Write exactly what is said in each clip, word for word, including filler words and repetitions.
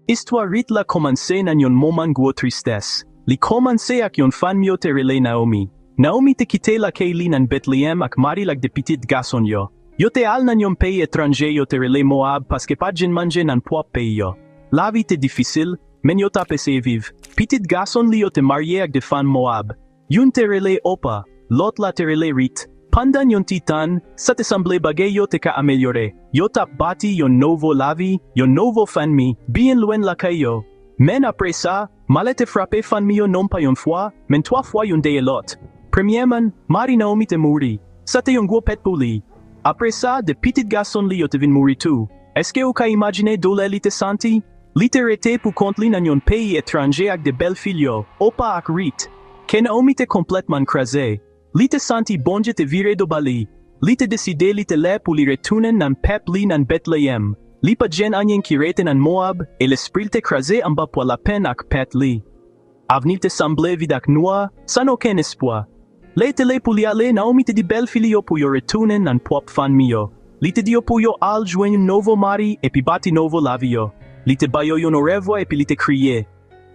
Istwa Rit la kòmanse nan yon moman gwo tristès. Li kòmanse ak yon fanm yo te rele Naomi. Naomi te kite lakay li nan Betleyèm ak mari l ak de pitit gason l yo. Yo te al nan yon peyi etranje yo te rele Moab paske pa t gen manje nan pwòp peyi yo. Lavi te difisil, men yo t ap eseye viv. Pitit gason li yo te marye ak de fanm Moab. Youn te rele Opa, lòt la te rele Rit. Pandan yon ti tan, sa te sanble bagay yo te ka amelyore. Yo t ap bati yon nouvo lavi, yon nouvo fanmi, byen lwen lakay yo. Men apre sa, malè te frape fanmi yo non pa yon fwa, men twa fwa youn dèyè lòt. Premyèman, mari Naomi te mouri. Sa te yon gwo pèt pou li. Apre sa, de pitit gason li yo te vin mouri tou. Èske ou ka imajine doulè li te santi? Li te rete pou kont li nan yon peyi etranje ak de bèl fi l yo, Opa ak Rit. Kè Naomi te konplètman kraze. Li te santi Bondye te vire do ba li. Li te deside li te lè pou li retounen nan pèp li nan Betleyèm. Li pa t gen anyen ki rete nan Moab, e lespri l te kraze anba pwa lapenn ak pèt li. Avni te sanble vid ak nwa, san okenn espwa. Lè te lè pou li ale, Naomi te di bèl fi li yo pou yo retounen nan pwòp fanmi yo. Li te di yo pou yo al jwenn yon nouvo mari epi bati nouvo lavi yo. Li te ba yo yon orevwa epi li te kriye.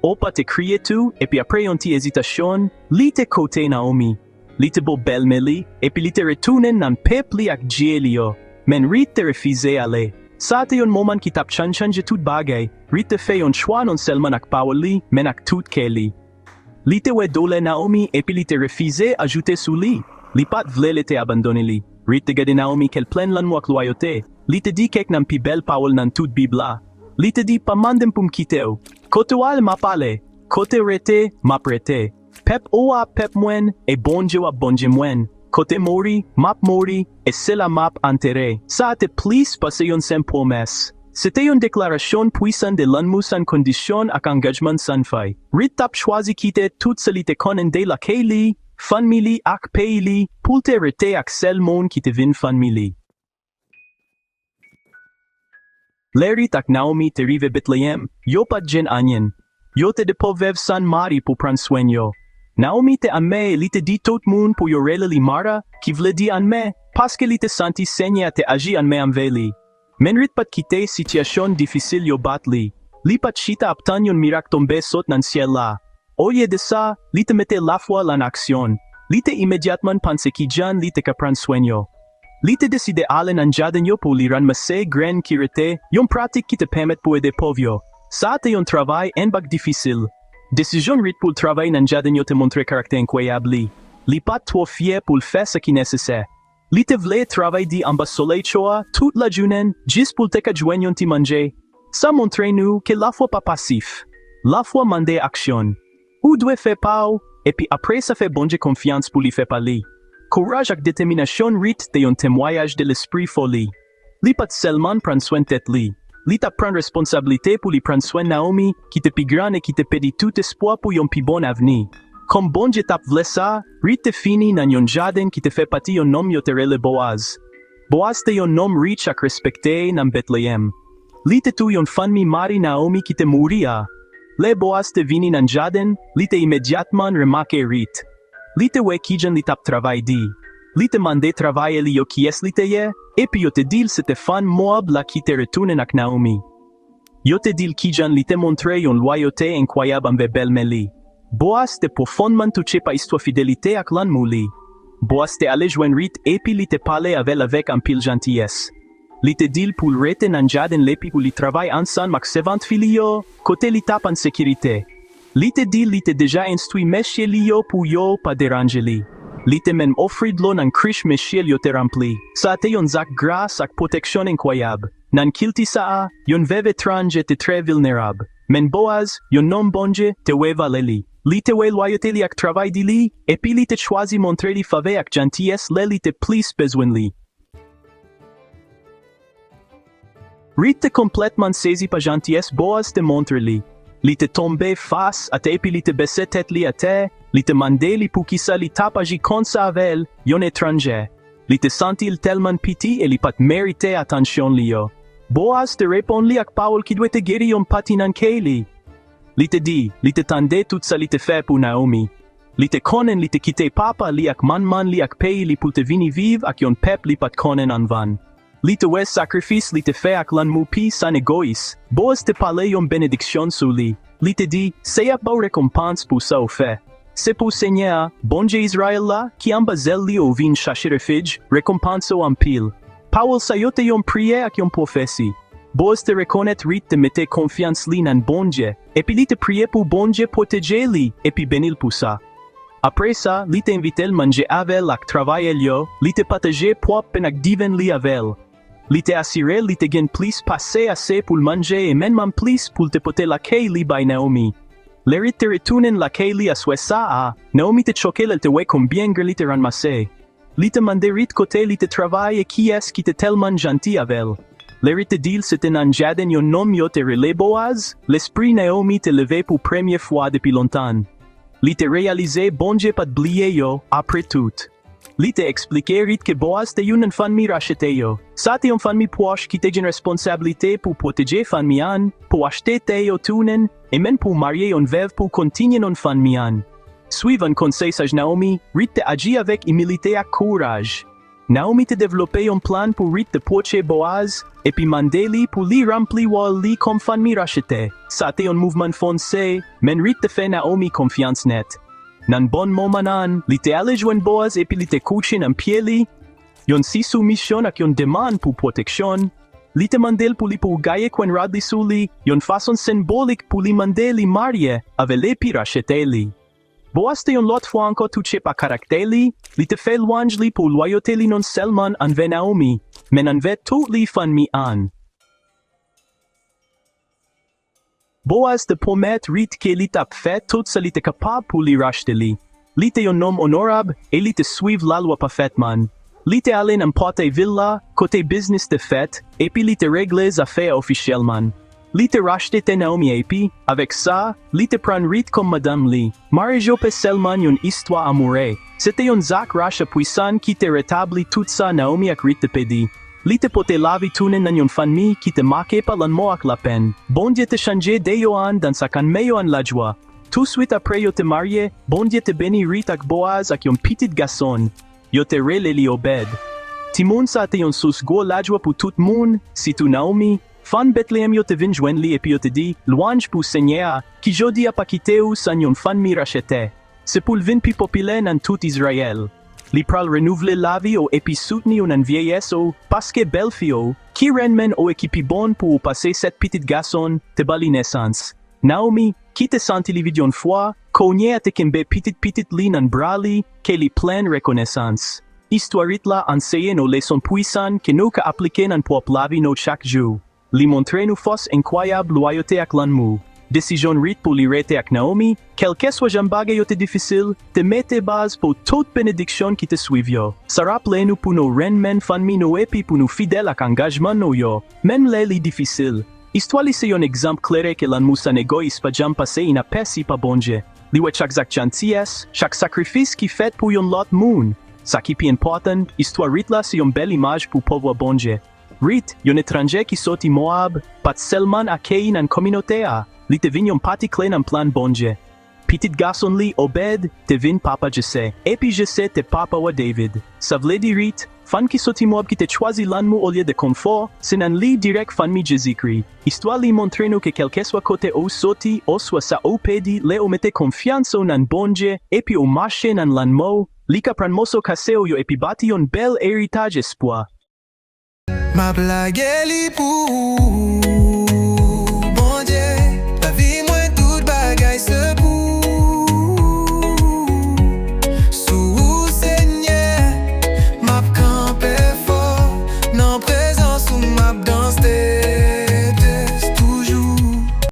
Opa te kriye tou, epi apre yon ti ezitasyon, li te koute Naomi. Li te bo bèlmè li, epi li te retounen nan pèp li ak dye li yo. Men Rit te refize ale. Sa te yon moman ki t ap chan-, chanje tout bagay. Rit te fè yon chwa non sèlman ak pawòl li, men ak tout kè li. Li te wè doulè Naomi, epi li te refize ajoute sou li. Li pa t vle li te abandone li. Rit te gade Naomi kè l plen lanmou ak lwayote. Li te di kèk nan pi bèl pawòl nan tout Bib la. Li te di, "Pa mande m pou m kite w. Kote w al, m ap ale. Kote w rete, m ap rete. Pèp ou a ap pèp mwen, e Bondye w ap Bondye mwen. Kote mouri, m ap mouri, e se la m ap antere." Sa te plis pase yon senp pwomès. Se te yon deklarasyon pwisan de lanmou san kondisyon ak angajman san fay. Rit t ap chwazi kite tout sa li te konnen de lakay li, fanmi li ak peyi li, pou l te rete ak sèl moun ki te vin fanmi li. Lè Rit ak Naomi te rive Betleyèm, yo pa t gen anyen. Yo te de pòv vèv san mari pou pran swen yo. Naomi te anmè e li te di tout moun pou yo rele li Mara, ki vle di anmè, paske li te santi Senyè a te aji anmè anvè li. Men Rit pa t kite sitiyasyon difisil yo bat li. Li pa t chita ap tann yon mirak tonbe sot nan syèl la. Olye de sa, li te mete lafwa l an aksyon. Li te imedyatman panse kijan li te ka pran swen yo. Li te deside ale nan jaden yo pou li ranmase grenn ki rete, yon pratik ki te pèmèt pou ede pòv yo. Sa te yon travay anbak difisil. Desizyon Rit pou l travay nan jaden yo te montre karaktè enkwayab li. Li pa t twò fyè pou l fè sa ki nesesè. Li te vle travay di anba solèy cho a tout lajounen, jis pou l te ka jwenn yon ti manje. Sa montre nou ke lafwa pa pasif. Lafwa mande aksyon. Ou dwe fè pa w, epi apre sa fè Bondye konfyans pou li fè pa li. Kouraj ak detèminasyon Rit te yon temwayaj de lespri fò li. Li pa t sèlman pran swen tèt li. Li t ap pran responsablite pou li pran swen Naomi, ki te pi gran e ki te pèdi tout espwa pou yon pi bon avni. Kòm Bondye t ap vle sa, Rit te fini nan yon jaden ki te fè pati yon nonm yo te rele Boaz. Boaz te yon nonm rich ak respekte nan Betleyèm. Li te tou yon fanmi mari Naomi ki te mouri a. Lè Boaz te vini nan jaden, li te imedyatman remake Rit. Li te wè kijan li t ap travay di. Li te mande travayè li yo kiyès li te ye, epi yo te di l se te fanm Moab la ki te retounen ak Naomi. Yo te di l kijan li te montre yon lwayote enkwayab anvè bèlmè li. Boaz te pwofondman touche pa istwa fidelite ak lanmou li. Boaz te ale jwenn Rit epi li te pale avè l avèk anpil jantiyès. Li te di l pou l rete nan jaden l epi pou li travay ansanm ak sèvant fi li yo, kote li t ap an sekirite. Li te di l li te deja enstwi mesye li yo pou yo pa deranje li. Li te menm ofri dlo nan krich mesye l yo te ranpli. Sa te yon zak gras ak pwoteksyon enkwayab. Nan kilti sa a, yon vèv etranje te trè vilnerab. Men Boaz, yon nonm Bondye, te wè valè li. Li te wè lwayote li ak travay di li, epi li te chwazi montre li favè ak jantiyès lè li te plis bezwen li. Rit te konplètman sezi pa jantiyès Boaz te montre li. Li te tonbe fas atè epi li te bese tèt li atè, li te mande li poukisa li t ap aji konsa avè l, yon etranje. Li te santi l tèlman piti e li pa t merite atansyon li yo. Boaz te reponn li ak pawòl ki dwe te geri yon pati nan kè li. Li te di, li te tande tout sa li te fè pou Naomi. Li te konnen li te kite papa li ak manman li ak peyi li pou l te vini viv ak yon pèp li pa t konnen anvan. Li te wè sakrifis li te fè ak lanmou pi san egoyis. Boaz te pale yon benediksyon sou li. Li te di, Seyè ap ba w rekonpans pou sa w fè. Se pou Senyè a, Bondye Izrayèl la, ki anba zèl li ou vin chache refij, rekonpanse w anpil. Pawòl sa yo te yon priyè ak yon pwofesi. Boaz te rekonèt Rit te mete konfyans li nan Bondye, epi li te priye pou Bondye pwoteje li epi beni l pou sa. Apre sa, li te envite l manje avè l ak travayè l yo, li te pataje pwòp pen ak diven li avè l. Li te asire l li te gen plis pase ase pou l manje e menm anplis pou l te pote lakay li bay Naomi. Lè Rit te retounen lakay li aswè sa a, Naomi te choke lè l te wè konbyen grenn li te ranmase. Li te mande Rit kote li te travay e kiyès ki te tèlman janti avè l. Lè Rit te di l se te nan jaden yon nonm yo te rele Boaz, lespri Naomi te leve pou premye fwa depi lontan. Li te reyalize Bondye pa t bliye yo, apre tout. Li te eksplike Rit ke Boaz te youn nan fanmi rachete yo. Sa te yon fanmi pwòch ki te gen responsablite pou pwoteje fanmi an, pou achte tè yo tounen, e menm pou marye yon vèv pou kontinye non fanmi an. Swivan konsèy saj Naomi, Rit te aji avèk imilite ak kouraj. Naomi te devlope yon plan pou Rit te pwoche Boaz, epi mande li pou li ranpli wòl li kòm fanmi rachete. Sa te yon mouvman fonse, men Rit te fè Naomi konfyans nèt. Nan bon moman an, li te ale jwenn Boaz epi li te kouche nan pye li, yon si soumisyon ak yon demann pou pwoteksyon. Li te mande l pou li pou gaye kwen rad li sou li, yon fason senbolik pou li mande li marye avè l epi rachete li. Boaz te yon lòt fwa ankò touche pa karaktè li, li te fè lwanj li pou lwayote li non sèlman anvè Naomi, men anvè tout li fanmi an. Boaz te pwomèt Rit ke li t ap fè tout sa li te kapab pou li rachte li. Li te yon nonm onorab e li te swiv lalwa pafètman. Li te ale nan pòtay vil la, kote biznis te fèt, epi li te regle zafè a ofisyèlman. Li te rachte tè Naomi epi, avèk sa, li te pran Rit kòm madanm li. Maryaj yo pa sèlman yon istwa amoure, se te yon zak racha pwisan ki te retabli tout sa Naomi ak Rit te pèdi. Li te pote lavi tounen nan yon fanmi ki te make pa lanmò ak lapenn. Bondye te chanje dèy yo an dans ak anmè yo an lajwa. Touswit apre yo te marye, Bondye te beni Rit ak Boaz ak yon pitit gason. Yo te rele li Obed. Timoun sa te yon sous gwo lajwa pou tout moun, sitou Naomi. Fanm Betleyèm yo te vin jwenn li epi yo te di, Lwanj pou Senyè a, ki jodi a pa kite ou san yon fanmi rachete. Se pou l vin pi popilè nan tout Izrayèl. Li pral renouvle lavi w epi soutni w nan vyeyès ou, paske bèlfi w, ki renmen ou e ki pi bon pou ou pase sèt pitit gason, te ba li nesans. Naomi, ki te santi li vid yon fwa, kounye a te kenbe pitit pitit li nan bra li, kè li plen rekonesans. Istwa Rit la anseye nou leson pwisan ke nou ka aplike nan pwòp lavi nou chak jou. Li montre nou fòs enkwayab lwayote ak lanmou. Desizyon Rit pou li rete ak Naomi, kèlkeswa jan bagay yo te difisil, te mete baz pou tout benediksyon ki te swiv yo. Sa raple nou pou nou renmen fanmi nou epi pou nou fidèl ak angajman nou yo, menm lè li difisil. Istwa li se yon egzanp klere ke lanmou san egoyis pa janm pase inapèsi pa Bondye. Li wè chak zak jantiyès, chak sakrifis ki fèt pou yon lòt moun. Sa ki pi enpòtan, istwa Rit la se yon bèl imaj pou pouvwa Bondye. Rit, yon etranje ki soti Moab, pa t sèlman akeyi nan kominote a, li te vin yon pati kle nan plan Bondye. Pitit gason li, Obed, te vin papa Jese, epi Jese te papa wa David. Sa vle di Rit, fanm ki soti Moab ki te chwazi lanmou olye de konfò, se nan liy dirèk fanmi Jezikri. Istwa li montre nou ke kèlkeswa kote ou soti, oswa sa ou pèdi, lè ou mete konfyans ou nan Bondye, epi ou mache nan lanmou, li ka pran moso kase ou yo epi bati yon bèl eritaj espwa. M ap lage li pou ou.